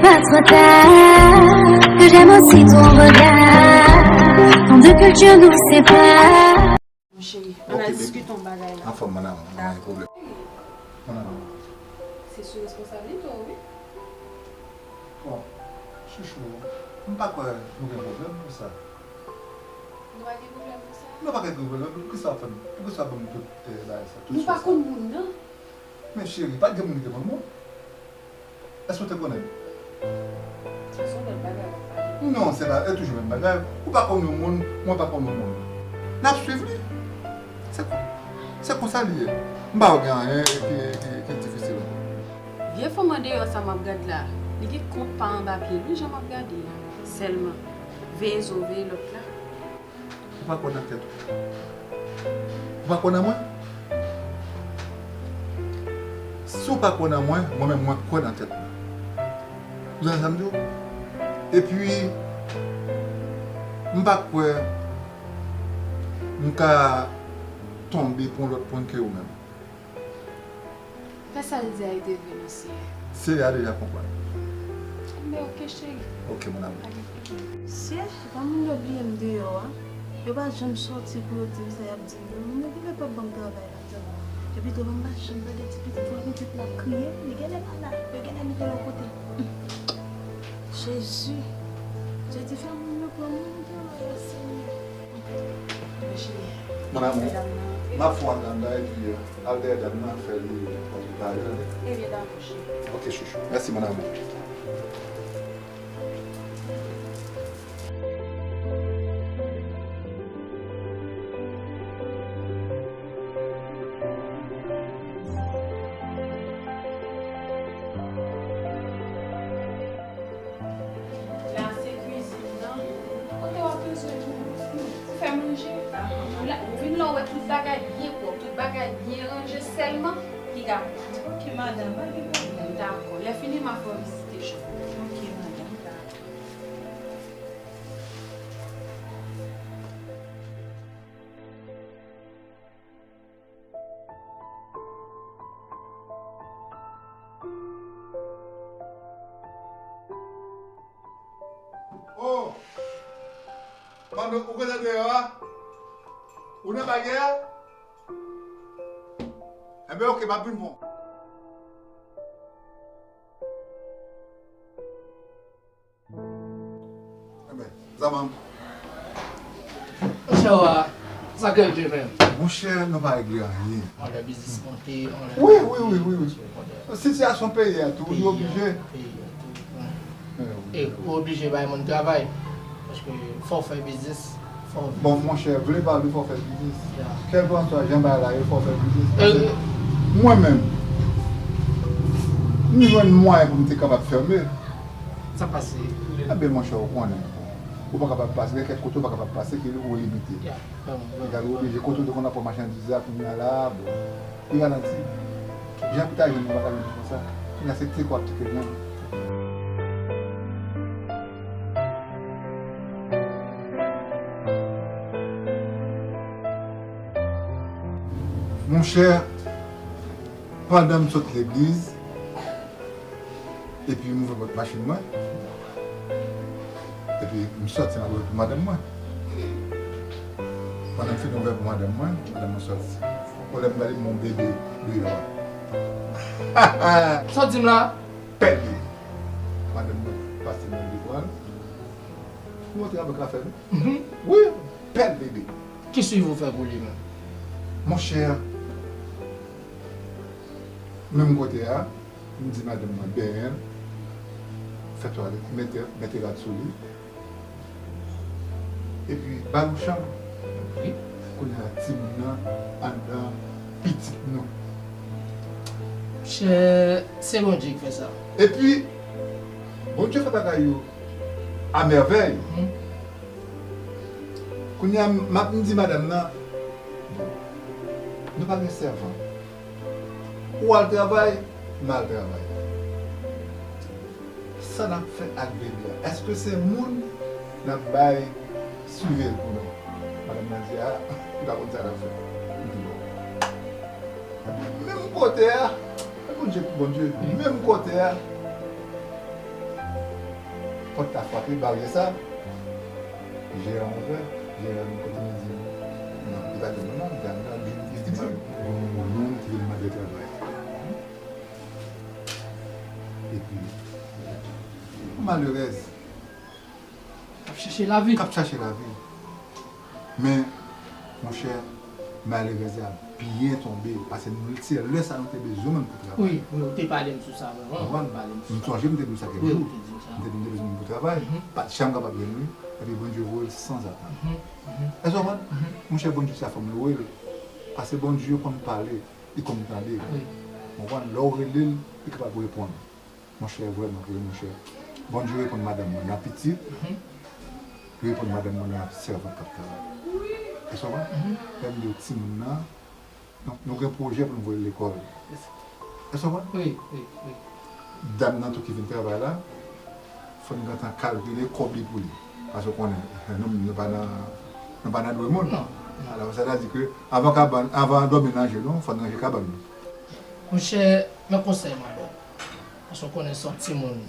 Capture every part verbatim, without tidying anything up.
Pas trop tard, que j'aime aussi ton regard. Tant de cultures nous séparent. Mon chéri, ann al diskite yon bagay la. Anfòm, mon amour, pa gen pwoblèm. Mon amour. Se sou responsablite w, wi. Bon, chouchou, m pa kwè nou gen pwoblèm pou sa. Nou pa gen pwoblèm pou sa? Nou pa gen pwoblèm. Poukisa w fè m, poukisa w ban m tout, eh, bagay sa, tout sou sa? Nou pa konn moun nan. Men cheri, pa t gen moun ki te konn moun. Èske w te konnen l? Sa se yon lòt bagay w ap pale. Non, se pa, e toujou menm bagay. Ou pa konn yon moun, mwen pa konn yon moun. N ap swiv li. Se, se konsa li ye. M pa wè gen anyen ki, ki, ki difisil ankò. Vye fanm andeyò sa m ap gad la, li gen kont pa anba pye l wi, jan m ap gade a. Sèlman, veye zo, veye lòt la. Ou pa kwè nan tèt ou? Ou pa kwè nan mwen? Si w pa kwè nan mwen, mwen menm mwen kwè nan tèt mwen. Ou tande sa m di w? Epi, m pa kwè m ka tonbe pou yon lòt moun ke ou menm. Fè sa l di a, e te vre non, Seyè. Seyè a deja konprann. Enben, oke, cheri. Oke, mon amour. Pa gen pwoblèm. Seyè, se pa moun yo bliye m deyò a. Yo pa janm sòti pou yo di m sa y ap di m nan. Moun yo genlè p ap ban m travay ladan. Epi tou, ban m pa janm tande ti pitit vwa pitit la ap kriye. Li genlè pa la. Yo genlè mete l yon kote. Jezi. Jezi, fè moun yo pran moun deyò a, Seyè. Mon amour, m ap fè w al anndan epi, euh, al dèyè dam nan, fè li konn bagay la. Ebyen, dakò, cheri. Ok, chouchou. Mèsi, mon amour. La se kwizin nan. Kote w ap bezwen pou, pou fè manje? Ou la, ou vin la, ou wè tout bagay byen pwòp, tout bagay byen ranje, sèlman piga pwòp. Ok, madanm, pa gen pwoblèm. Dakò. Lè fini, m a fè w vizite chanm ou. Ok, madanm. Dakò. Oh! Pandan ou gentan deyò a? Ou nan bagay a? Enben, ok, m ap vin pran w. Enben, zanmanm. Monchè, wa, sa k regle menm? Monchè, nou pa regle anyen. Anlè biznis monte, anlè... Wi, wi, wi, wi, wi. Sitiyasyon peyi a tou, nou oblije. Peyi a tou, wi. E ou oblije bay moun travay. Paske fò w fè biznis, fò w viv. Bon, monchè, vle pa vle, fò w fè biznis. Ya. Kèlkanswa jan bagay la ye, fò w fè biznis. Paske mwen menm, m jwenn mwayen pou m te kapab fèmen. Sa pase? Enben, monchè, ou konnen. Ou pa kapab pase, gen kèk kote ou pa kapab pase, ke ou limite. Ya, vrèman, vrèman. Egal, ou oblije, kote ou te konn ap pran machandiz la, kounye a la, bon, li ralanti. Jan pou ta jwenn, ou pa ka jwenn konsa. Kounye a se teke w ap teke jwenn. Monchè, pandan m sot legliz, epi m ouvè pòt machin mwen. Epi m sòti, m ap ouvè pou madanm mwen. Pandan m fin ouvè pou madanm mwen, madanm mwen sòti. Bon, lè m gade, m wè yon bebe deyò a. Sa w di m la? Pèl bebe. Madanm mwen pase men li pran l. Nou monte avèk afè nou. Mhm. Wi, pèl bebe. Ki swivi w fè pou li menm? Monchè, menm kote a, m di madanm mwen benyen l, fè twalèt, mete, mete rad sou li, epi ba nou chanm. Wi. Kounye a, timoun nan anndan pitit nou. Monchè, se Bondye ki fè sa. Epi, Bondye fè bagay yo a mèvèy. Mhm. Kounye a, m ap di madanm nan, bon, nou pa gen sèvant. Ou al travay, m al travay. Sa n ap fè ak bebe a? Èske se moun n ap bay siveye l pou nou? Madanm nan di, a, li pa konn sa l ap fè. M di, bon. Menm kote a, Bondye, Bondye, menm kote a, Pòt la frape, baryè sa. Jeran ouvè, Jeran vin kote m, li di m, non, li pa di m non, li di m non, li di m, li di m, yon moun ki vin mande travay. Epi, yon malerèz. K ap chache lavi. K ap chache lavi. Men, monchè, malerèz la byen tonbe, paske nou, se lè sa nou te bezwen moun pou travay. Wi, wi, ou te pale m sou sa, wi, wi, ou te pale m sou sa. M sonje m te di w sa kèk jou. Wi, ou te di m sa. M te di m te bezwen moun pou travay, pa t janm kapab jwenn li, epi Bondye voye l sanzatann. Èske w konprann? Monchè, Bondye se fòm louwe l, paske Bondye konn pale, li konn tande. Wi. Ou konprann? Lè w rele l, li kapab reponn. Monchè, vrèman vre, monchè. Bondye reponn madanm mwen nan pitit. Li reponn madanm mwen nan sèvant k ap travay. Èske w konprann? Lè m di w timoun nan, nou, nou gen pwojè pou nou voye l lekòl. Èske w konprann? Wi, wi, wi. Dam nan tou ki vin travay la, fò n gentan kalkile kòb li pou li. Paske w konnen, nou, nou pa nan, nou pa nan dwe moun. Non, non. Alò, sètadi ke avan kabann, avan dòmi nan je nou, fò n ranje kabann nou. Monchè, men konsèy m ap ba w. Paske w konnen se yon timoun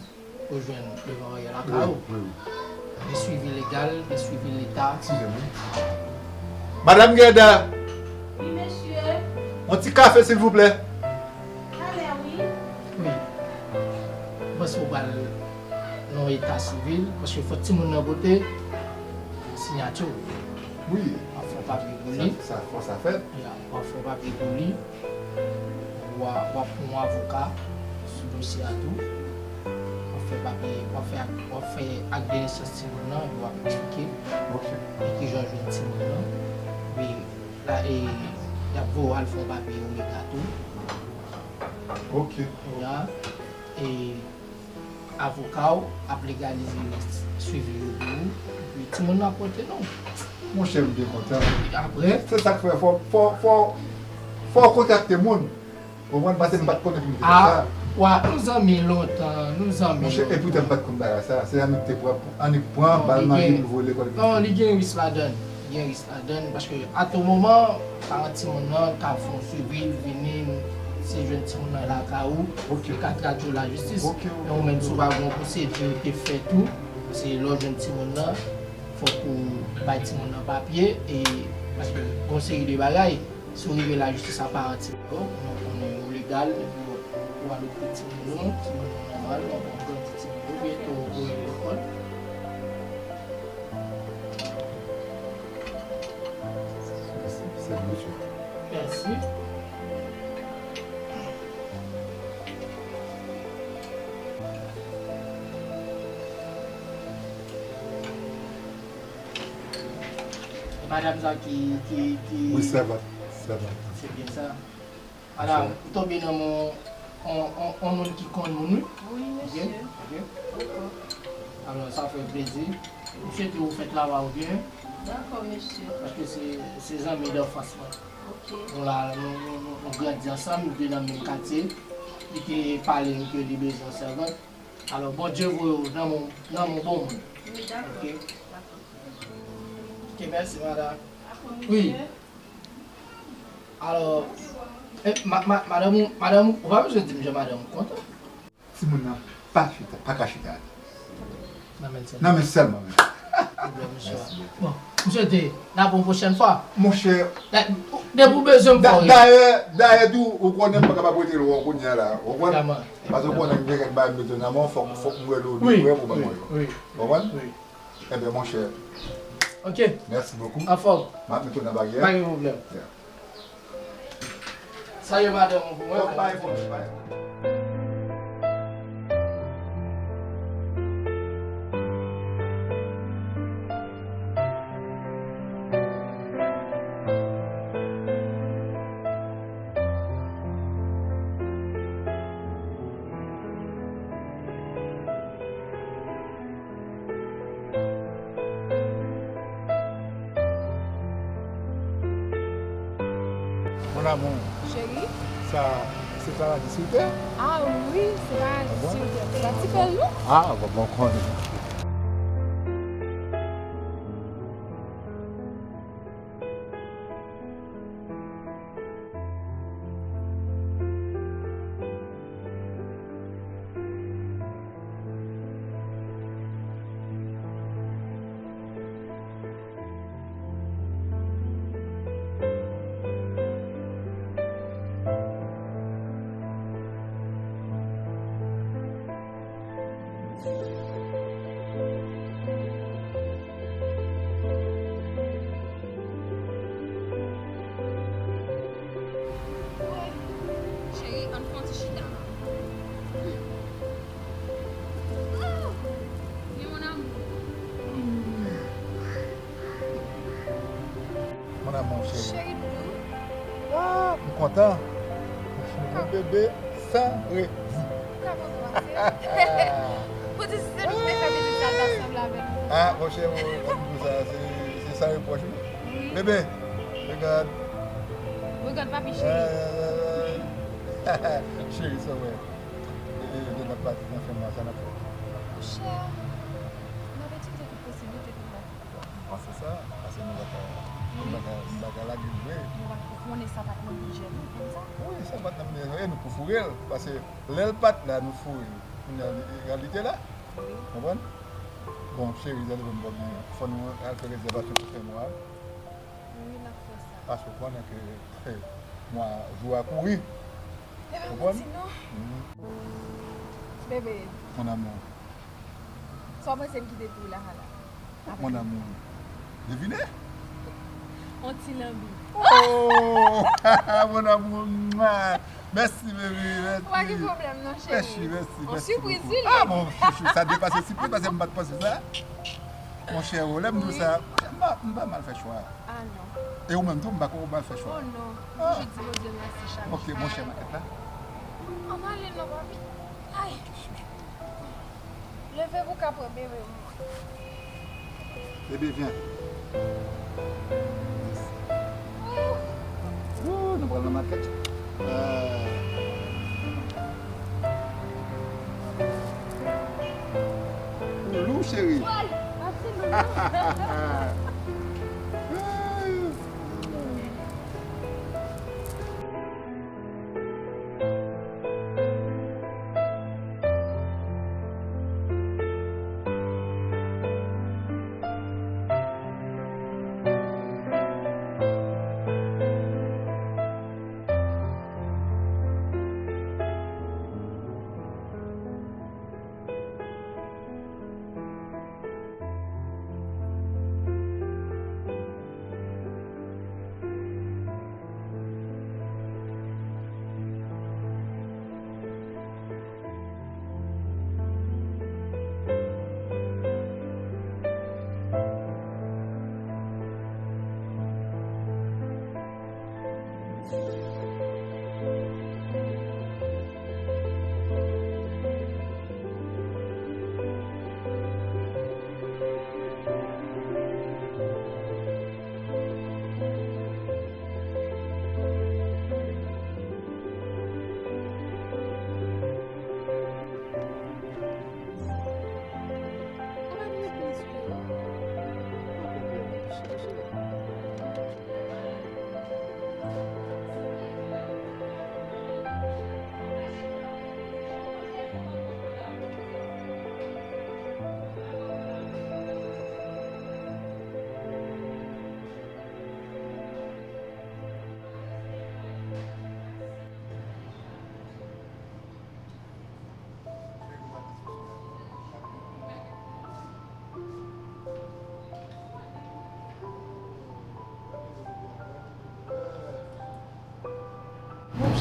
ou jwenn devan aryè lakay ou. Wi, wi, wi. Gen swivi legal, gen swivi leta. Egzakteman. Madanm Guerda! Wi, mesye. Yon ti kafe, silvouplè. Talè, wi. Wi. Mwen panse w pral nan yon eta sivil, paske fòk timoun nan pote siyati w. Wi. W ap fè yon papye pou li. Sa, sa, fò sa fèt. Ya, w ap fè yon papye pou li. W a, w ap pran yon avoka sou dosye a tou. W ap fè papye, w ap fè ak, w ap fè ak de nesans timoun nan, epi w ap eksplike. Ok. E kijan w jwenn timoun nan. Epi la, e, y ap voye w al fè yon papye olega tou. Ok. Ya, e, avoka w ap legalize swivi yo pou ou, epi timoun nan ap pote non w. Monchè, m byen kontan. Apre? Se sa k fè fò, fò, fò, fò w kontakte moun. Konprann? Paske m pa t konnen pou m te fè sa. Wa, nou zanmi lontan, nou zanmi lontan. Monchè, e poutan m pa t konn bagay sa. Se annik te pran, annik pran, ba l manje pou l voye lekòl. Non, li gen risk ladan l. Gen risk ladan l, paske a tou moman, paran timoun nan ka fè yon swivi, l vini, se jwenn timoun nan lakay ou, li ka tradui w lajistis. Men ou menm, si w pa gen yon pwosedi ou te fè tou, se lè w jwenn timoun nan, fòk ou bay timoun nan papye, e paske gen yon seri de bagay, si w rive lajistis a paran timoun yo, nou konnen yo legal, epi ou al okouran timoun yo, timoun yo nòmal, w ap grandi timoun yo, byento w voye l lekòl. Mèsi, mèsi. Madanm sa ki, ki, ki... Wi, sèvant, sèvant. Se byen sa. Ala, ou tonbe nan men yon, yon, yon, yon moun ki konn moun, wi. Wi, mesye. Ok, ok. Dakò. Alò, sa fè plezi. M swete ou fèt la-a ou byen. Dakò, mesye. Paske se, se zanmi danfans mwen. Ok. Nou la, nou, nou, nou, nou grandi ansanm, nou te nan menm katye. Li te pale m ke li bezwen yon sèvant. Alò, Bondye voye w nan men, nan men bon moun. Wi, dakò. Ok? Dakò. Ok, mèsi, madanm. Dakò, mesye. Wi. Alò, e, ma, ma, madanm ou, madanm ou, ou pa bezwen di m jan madanm ou kontan. Timoun nan pa chita, pa ka chita atè. Nan men l sèlman. Nan men l sèlman, men. Pwoblèm, mesye. Mèsi bokou. Bon, m swete n ap yon pwochèn fwa. Monchè. Depi w bezwen m, fò w rele. Dayè, dayè tou, ou konnen m pa kapab rete lwen kounye a la. Ou konprann? Paske ou konnen m gen kèk bagay m mete nan men w, fòk, fòk m rele w tou prè pou ban mwen yo. Wi, wi. Ou konprann? Wi. Enben, monchè. Ok. Mèsi bokou. Anfòm. M ap mete w nan baryè. Pa gen pwoblèm. Yeah. Salye madanm ou pou mwen. Fòk pa gen pwoblèm, pa gen pwoblèm. Mon amour. Chéri. Sa, se paradi sou tè. Ah wi, se paradi sou tè. Se pa ti pèl, non? Ah, bon, bon, konnen. Mon cheri. Cheri doudou. Ah, m kontan. Mon bebe san redi. Ou ka pran tou ase. Pou di si se nou ki te fè pitit sa, l t ap sanble avèk nou. Ah, mon cheri, ou, ou, ou, sa, se, se san repwòch, wi. Wi. Bebe, regard. Regard papi cheri. Ah, cheri, sa, wè. E, e, lè n ap pati nan fen mwa sa, n ap fè. Monchè, n ap etidye tout posiblite pou n al. Bon, se sa, paske nou pa ka, nou pa ka, nou pa ka lage l vre. Nou pa, ou konnen sa pa t nan bidjè nou, konn sa? Wi, sa pa t nan bidjè nou, e nou pou foure l, paske lè l pa t la, nou foure l. Kounye a, li, li, li te la. Wi. Konprann? Bon, cheri, tande m byen, fò nou al fè rezèvasyon pou fen mwa a. Wi, n ap fè sa. Paske w konnen ke, eh, mwa, jou a kouri. Ebyen, konprann? Mèsi non. Mhm. Bebe. Mon amour. Sa w panse m kite pou ou la, hala? Mon amour. Devine? On ti lanbi. Oh! Mon amour. Mwa. Mèsi, baby. Mèsi. Pa gen pwoblèm, non, cheri. Mèsi, mèsi, on mèsi sipriz, wi, li. Ah, bon, chouchou, sa depase sipriz, paske m pa t panse sa. Monchè, lè m di w sa, m pa, m pa mal fè chwa. Ah, non. E ou menm tou, m pa kwè ou mal fè chwa. Oh, non. Ah. Toujou di Bondye mèsi chak jou. Ok, monchè, makèt la. Ann ale non, papi. Ay. Leve pou ka pran bebe mwen. Bebe, vyen. Wou, nou pral nan makèt. Euh. Ou lou, cheri. Woy, pa ti lou, non.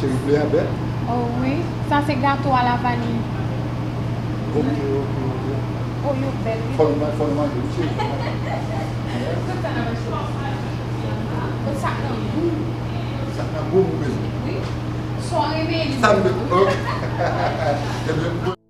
Cheri, koulè a bèl. Oh wi, sa se gato a la vanille. Ok, ok, ok. Oh, yo bèl, wi. Fò nou, fò nou manje, wi, cheri. Sa nan gou. Sa nan gou, wi. Wi. Sa w renmen li. Sa nou bezwen. Oh. Ebyen,